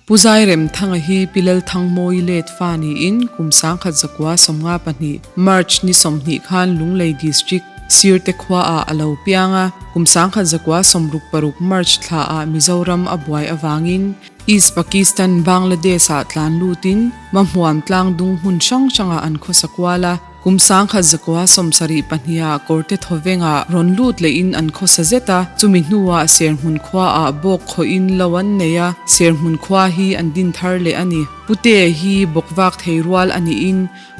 Pu Zairemthanga hi Pi Lalthangmawii let fa niin kum 1952 March ni 20 khan Lunglei District, Sirte khuaah a lo piang a, kum 1966 March thlaah Mizoram a buai avangin East Pakistan, Bangladesh-ah tlan lutin Mahmuam tlang dung hmun hrang hrangah an khawsa kual a. Kum 1972 ah Kawrte thawvengah rawn lut lehin an khawsa zet a, chumi hnuah Serhmun khuaah bawk khawhin lo an nei a, Serhmun khua hi an din thar leh a ni. Pute hi bawk vak thei rual a niin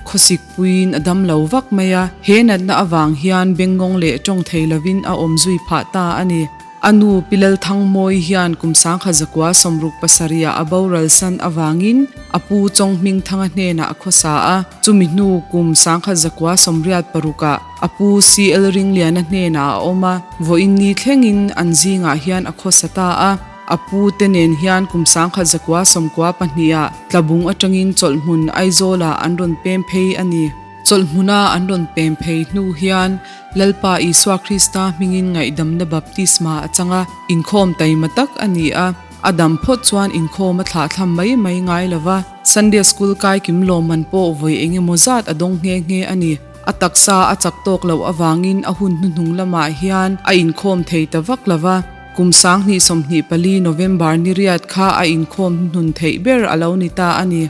khawsik puiin a dam lo vak mai a, he natna avang hian bengngawng leh tawng thei lovin a awm zui phah ta a ni. A nu Pi Lalthangmawii hian kum 1967 ah a boral san avangin a pu Chawnghmingthanga hnenah a khawsa a, chumi hnu kum 1986 ah a pu CL Ringliana hnenah a awm a, vawiin ni thlengin an zingah hian a khawsa ta a. A pu te nen hian kum 1992 ah Tlabung atangin chawlhhmun Aizawlah an rawn pem phei a ni. Chawlhhmuna an rawn pem phei hnu hian Lalpa Isua Krista hmingin ngaihdamna baptisma a chang a, inkhawm taima tak a ni a. A dam phawt chuan inkhawm a thlahthlam mai mai ngai lo va, Sunday School kaikim lawmman pawh vawi eng emaw zat a dawng nghe nghe a ni. A taksa a chak tawk loh avangin a hun hnuhnung lamah hian a inkhawm thei ta vak lo va, kum 2024 November ni riat kha a inkhawm hnuhnun theih ber a lo ni ta a ni.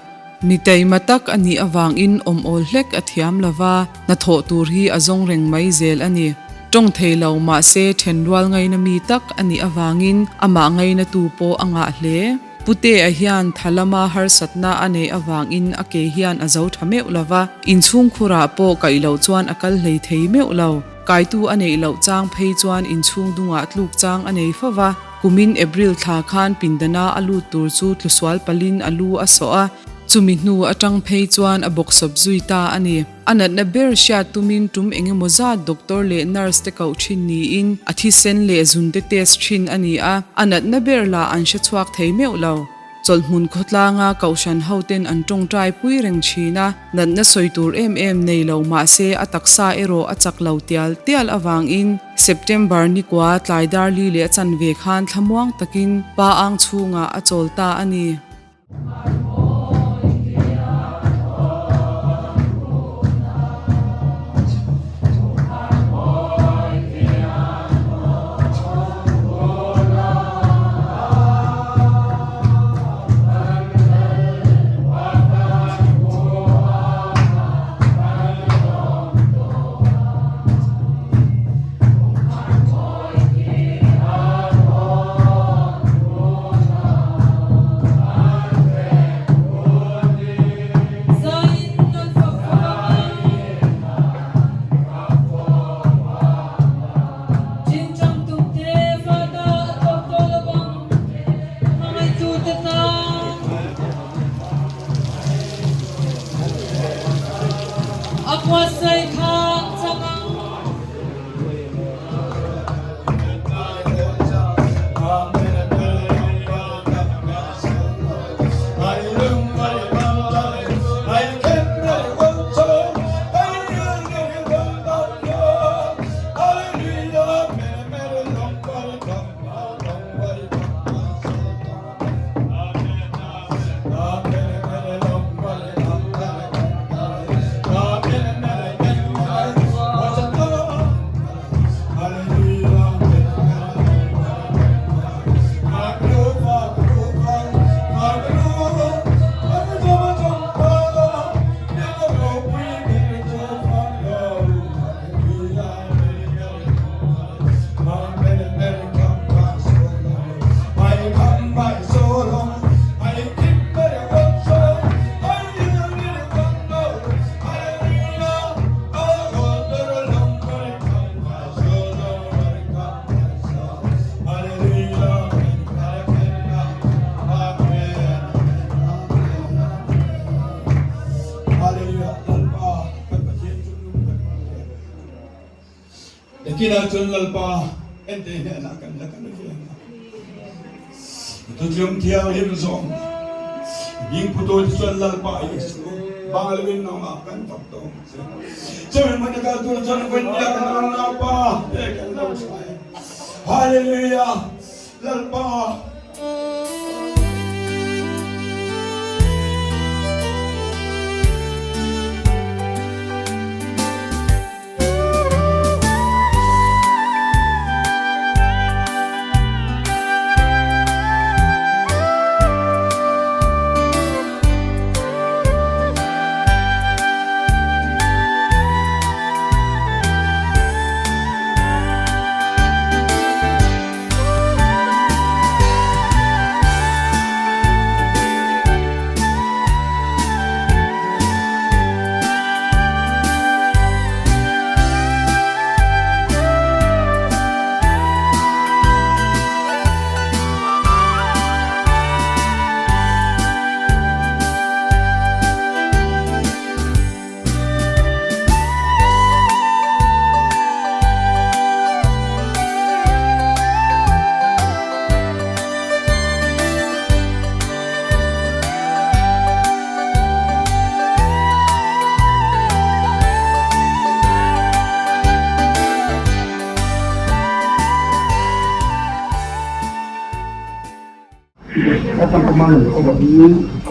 Mi taima tak a nih avangin awm awl hlek a thiam lo va, hnathawh tur hi a zawng reng mai zel a ni. Tawng thei lo mahse thenrual ngaina mi tak a nih avangin amah ngainatu pawh a ngah hle. Putea hian tha lama harsatna a neih avangin a ke hian a zo tha meuh lo va, inchhungkhurah pawh kaih loh chuan a kal hlei thei meuh lo. Kaitu a neih loh chang phei chuan inchhung dungah tluk chang a nei fo va. Kumin April thla khan pindana a lut tur chu tlusual palin a lu a sawh a, chumi hnu atang phei chuan a bawksawp zui ta a ni. A natna ber hriat tumin tum eng emaw zat doctor leh nurse te koh thin niin a thisen leh zun te test thin a ni a, a natna ber lah an hre chhuak thei meuh lo. Chawlhhmun khawtlanga kohhran hoten an tawngtai pui reng thin a, natna sawi tur em em nei lo mahse a taksa erawh a chak lo tial tial avangin September nikua tlai dar li leh a chanve khan thlamuang takin pa ang chhungah a chawl ta a ni. Nakinah chuan Lalpa ente hnenah kan la kal ve ang a. Thutlung thianghlim zawng hming phu tu te chuan Lalpa Isu banglovin nangmah kan fak tawh ang che. Chumi hmun a kal tur chuan vawinia kan unaupa te kan lo hrai. Hallelujah! Lalpa!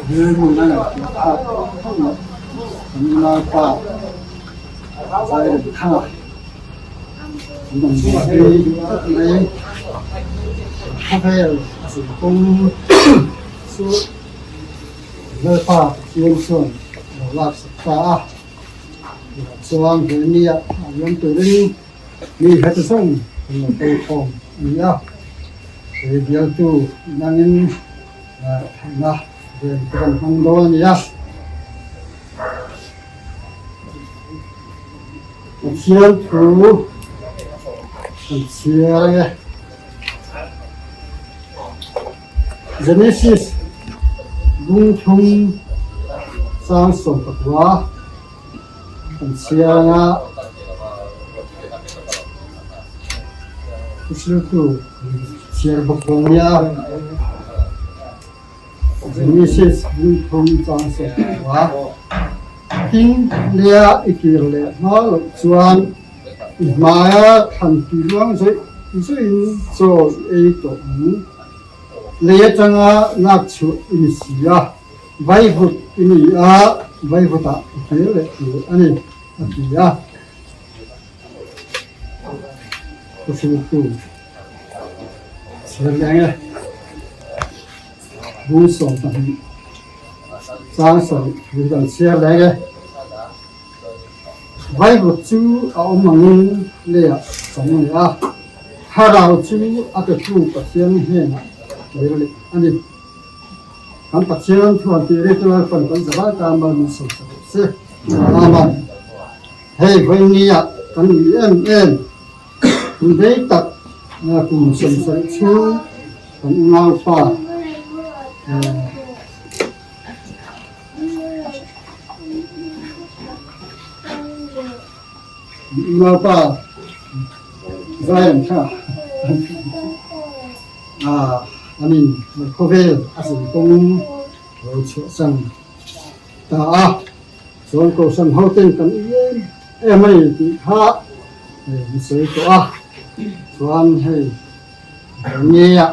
Rilru na ngaihtuah phak theuh loh kan unaupa Zairemthanga an rawn buaipui tlat mai. Khawvel a zin kawng chu Lalpa Pathian chuan a lo laksak ta a, chuan he nia a liam turin Mi heti zawng kan lo kal khawm a ni a, he bialtu inangin theihna ven te kan hmang dawn a ni a. Pathian thu kan chhiar ang e. Genesis lungthum chang 14. Kan chhiar anga thuhriltu chhiar bawk dawn nia. Genesis lungthum chang 14 Tin lia i kir leh hma loh chuan i hmaia thlan tui luang zawih zawih in chaw i ei tawh ang. Lei atanga lak chhuah i ni si a. Vaivut i ni a, vaivutah i kir leh tur a ni, a ti a. Thuhriltu chhiar leh ang e. Bung 12 chang 7 thu kan chhiar leh ang e. Vaivut chu a awm angin leiah chang leh a, thlarau chu a petu Pathian hnenah kir leh a ni. Kan Pathian thuan tih ri chu Lalpan kan zavai tan mal min sawm sak rawh se. Amen. Hei vawinia kan ui em em hun rei tak kum 70 chhung kan unaupa unaupa Zion kha Anin khawvel a zin kawng lo chhuahsan ta a, chuan Kohhran hoten kan ui em em a ni tih kha an sawi tawh a, chuan hei ngeia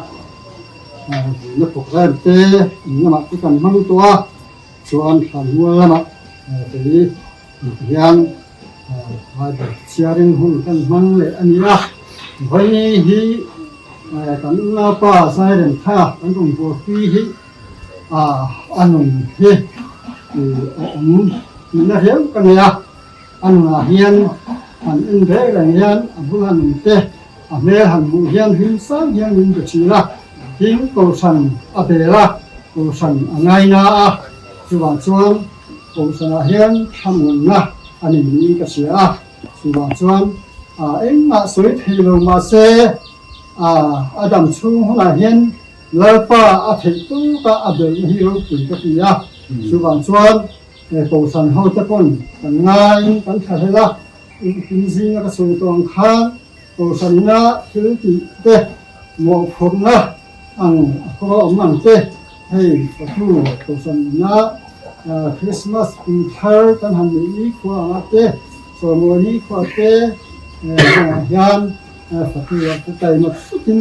vuina programme te in lamah te kan hmang tawh a, chuan Thlanmual lamah kei hian Bible chhiarin hun kan hmang leh a ni a, vawi hi kan unaupa Zairem kha kan rawn buaipui hi a nun hi a awm tihna riau ka nei a, a nunah hian han en reng reng hian a bula nun te a hmel han hmuh hian hlim sang hian min be thin a, tin Kohhran a bel a, Kohhran a ngaina a, chuvang chuan Kohhranah hian thlamuanna a ni niin ka hria a, chuvang chuan engmah sawi thei lo mahse a dam chhung hunah hian Lalpa a theih tawka a belhna hi ropui ka ti a, chuvang chuan Kohhran hote pawn kan ngaiin kan thlahlel a, in zinga ka sawi tawh ang khan Kohhranina thil tih te mawhphurhna ang a khaw awm ang te hei patu Kohhranina Krismas kum thar kan han neih ni khua anga te Sawmawi ni khua te hmunah hian fatu a te taima takin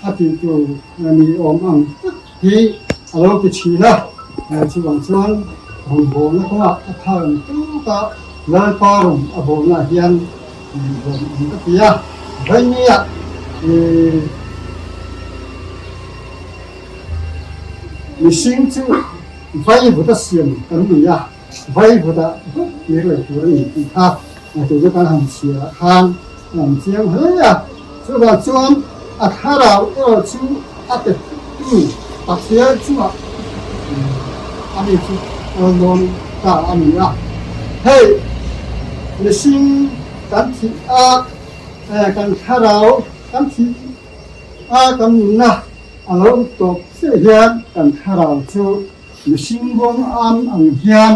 a tih tur ni awm ang tak hi a lo ti thin a, chuvang chuan rawngbawlna kawngah a thar ang tawka Lalpa rawn a bawlnaah hian bawm ang ka ti a, Vaimia mihring chu vaivuta siam kan ni a, vaivuta vek tir leh tur a ni tih kha tuna kan han chhiarah khan a lang chiang hle a, chuvang chuan a thlarau erawh chu a pe tu Pathian chungah a ni chu a rawn ta a ni a, hei mihring kan thih a kan thlarau kan thih a kan nunna a lo tawp chiah hian kan thlarau chu mihring ruang am ang hian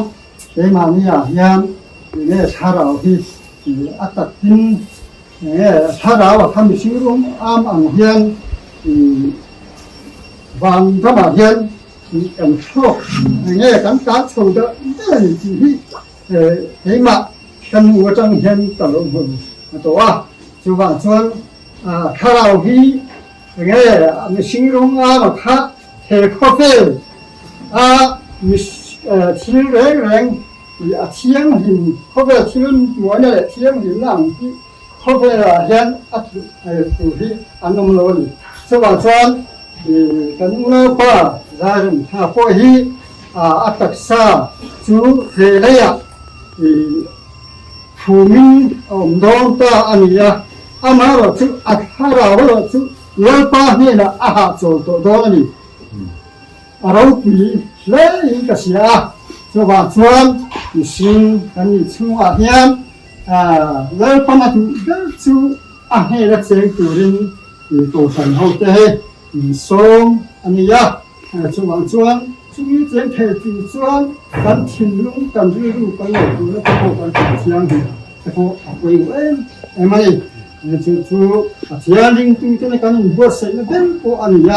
keimahniah hian enge thlarau hi a takin enge thlarau a kha mihring ruang am ang hian van ramah hian kan thluak enge kan tlan chho deuh deuh a ni tih hi keimah ka nu atang hian ka lo hmu tawh a, chuvang chuan thlarau hi enge mihring rawng am a kha. He khawvel a mi thil reng reng i a thianghlim, khawvel thil muaina leh thianghlimna ang hi khawvelah hian a tluh tur hi an awm lo a ni. Chuvang chuan kan unaupa Zairem Tha pawh hi a taksa chu he leiah i phumin a awm dawn ta a ni a, amaherawhchu a thlarau erawh chu Lalpa hnenah a hahchawl tawh dawn a ni. A ropui hle in ka hria a, chuvang chuan mihring kan nih chhungah hian Lalpan a duh ber chu a hnena cheng turin Kohhran hote hi min sawm a ni a, chuvang chuan chumi cheng thei tur chuan kan thinlung, kan rilru kan lo turna te pawh kan hmu thiang hi te pawh a pawimawh em em a ni. Chu chu Pathian ringtute kan inbuatsaihna ber pawh a ni a.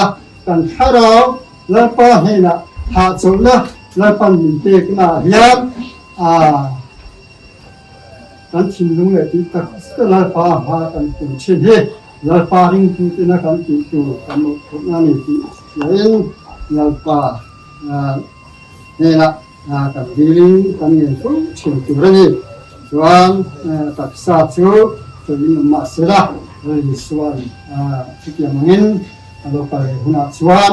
Kan thlarau Lalpa hnenah hahchawlhna Lalpan min pekna ah hian kan thinlung leh tih tak zeta Lalpa hma kan tum thin hi Lalpa ringtutena kan tih tur kan mawhphurhna a ni tih hriain Lalpa hnenah kan dilin kan ngen fo thin tur a ni. Chuan taksa chu chawlhin awm mah sela Lal Isua'n chutiang angin A lo kal leh hunah chuan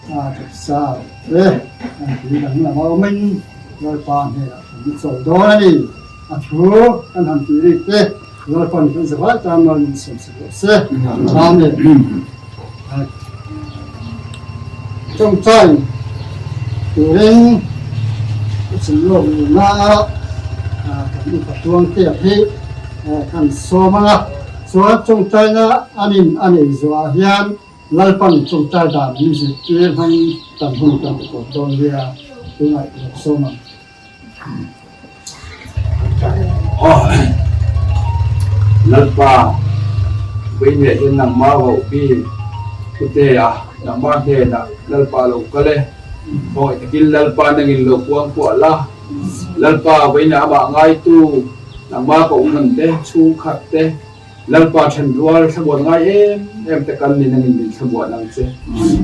taksa te an tui dang lam a awmin Lalpa hnenah kan ni chawl dawn a ni. A thu kan han tih rik te Lalpan kan zavai tan mal min siam sak rawh se. Amen. Tawngtai turin ka chim lawk nuna a kan upa tuang te hi kan sawm ang a. Chuan tawngtaina an in a nei zuah hian Lalpan tawngtai dan min zirtir hmangin kan hun kan ti tawp dawn nia tunah i lo sawm ang. Lalpa, Vawiinah hian nangmah vohpi Putea, nangmah hnenah Lalpa lo kal e. Khawngaih takin Lalpa nangin lo kuangkuah la. Lalpa, vawiinah amah ngaitu nangmah kohhran te, chhungkhat te, Lalpa thenrual thlamuan ngai em em te kan ni nangin min thlamuan ang che.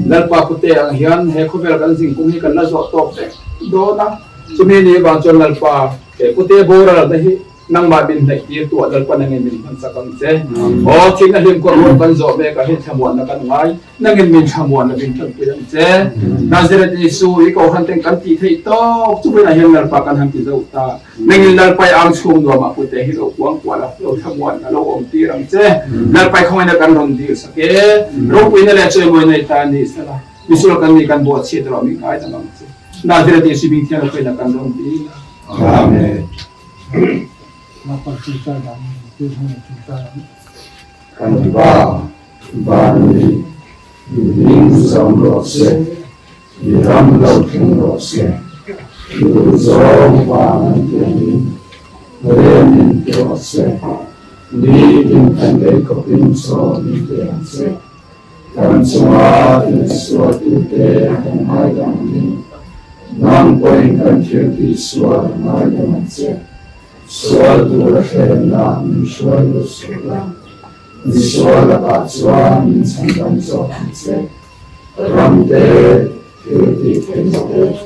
Lalpa Pute ang hian he khawvel kan zingkung hi kan la zawh tawk vek dawn a, chumi ni vang chuan Lalpa he Pute boral na hi Nangmah min hnaih tir tuah Lalpa nangin min hman chak ang che. Aw, thihna hlim kawr rual kan zawh mek ah hian thlamuanna kan ngai. Nangin min thlamuanna min tanpui ang che. Nazareth Jesu i Kohhran ten kan tih theih tawk chu bulah hian Lalpa kan han ti zo ta. Nangin Lalpai ang chhung nuam ah pute hi lo kuang kual a, lo thlamuan a lo awm tir ang che. Lalpai khawngaihna kan rawn dil sak e. Ropuina leh chawimawi nei ta ni sela, misual kan nih kan buatchhiat erawh min ngaidam ang che. Nazareth Jesu bing thian a khawngaihna kan rawn dil a. Amen. Kan Pa, Van ni, i hming zawm rawh se, i ram lo thleng rawh se, i duhzawng van an tiangin rem in ti rawh se, nitin kan lei khawpin chaw min pe ang che, kan chunga thil sualtute kan ngaidam angin, nang pawhin kan thil tihsual ngaidam ang che. Sual tur a hremna min hruai lut suh la, misual lakah chuan min chhandam zawk ang che. Ramte, thil tih theihna te,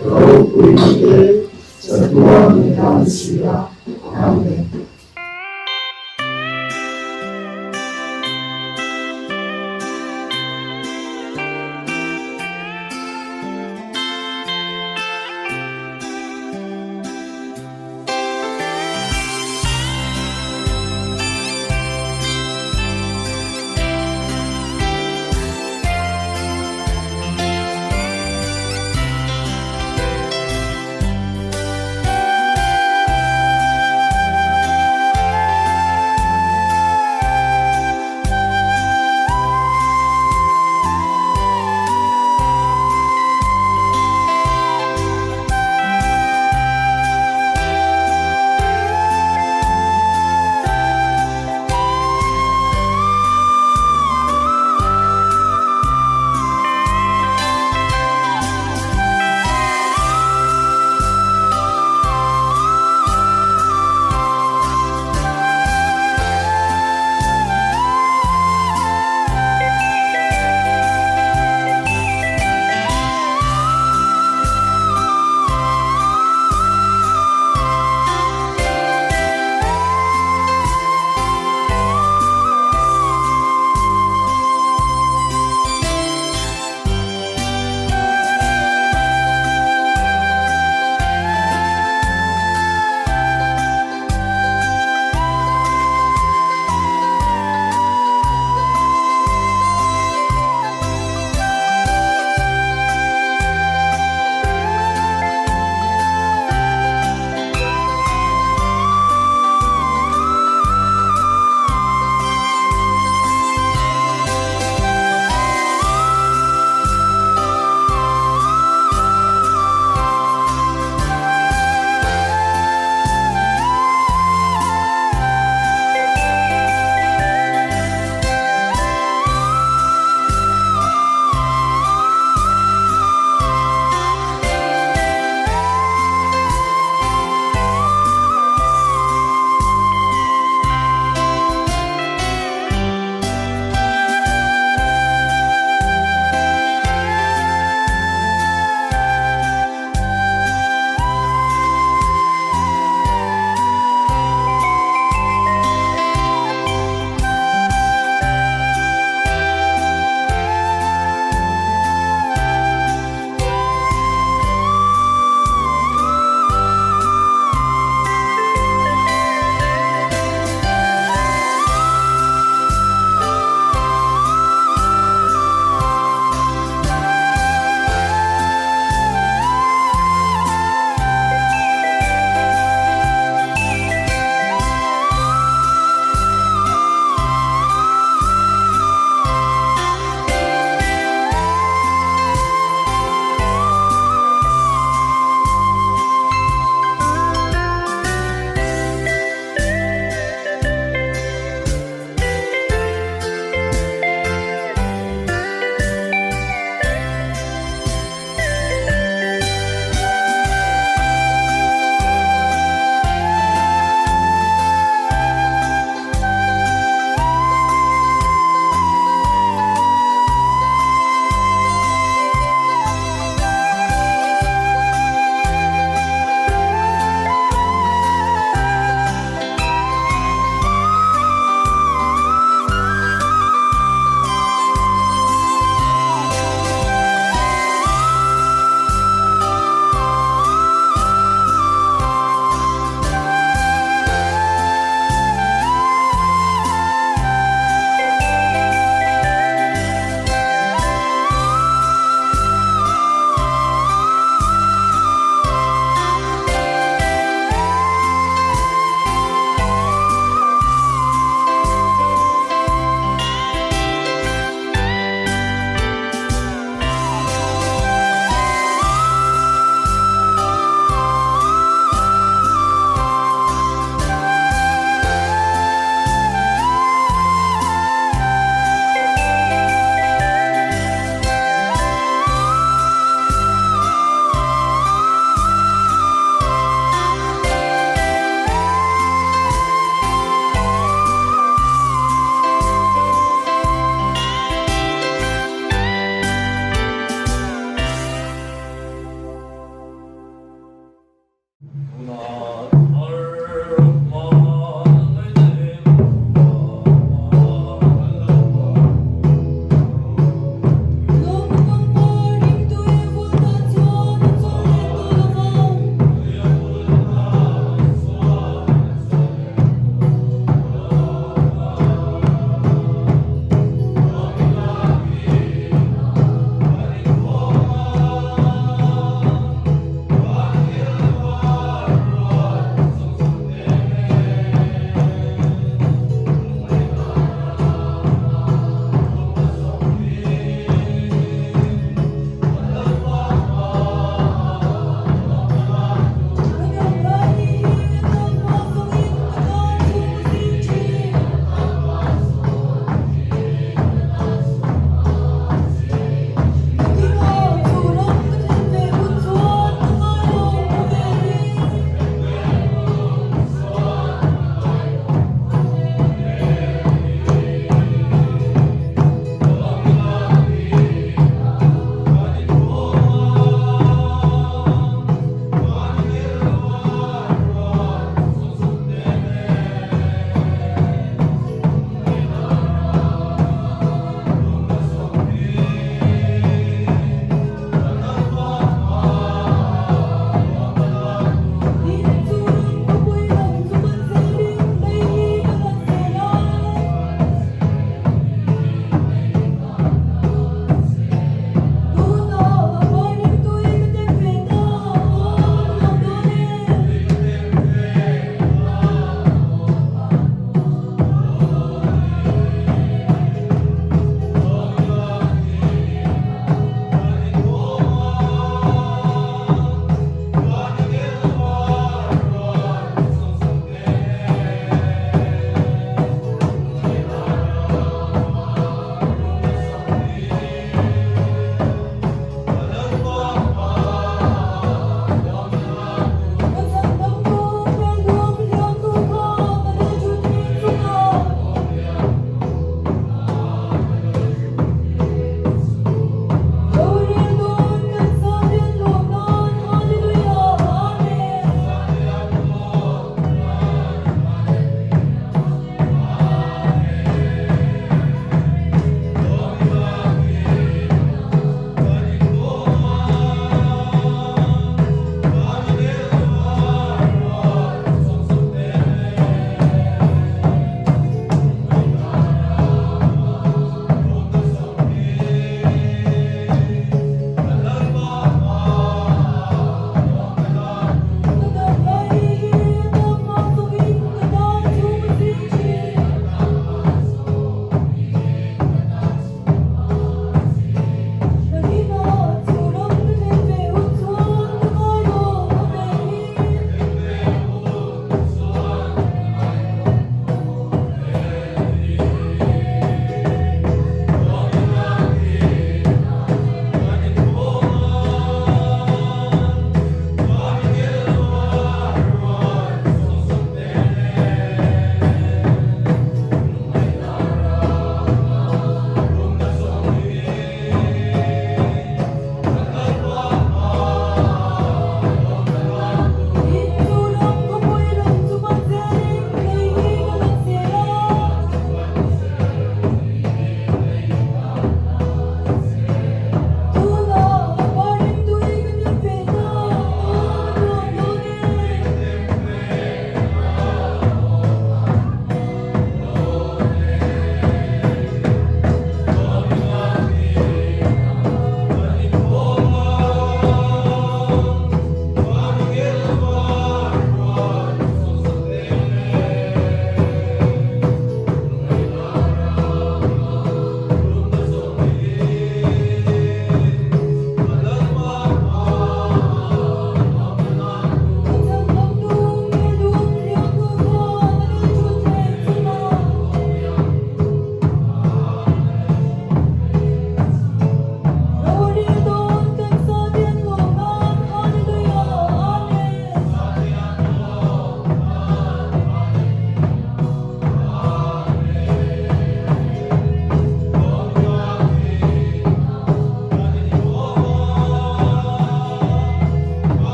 ropuina te, chatuan i tan si a.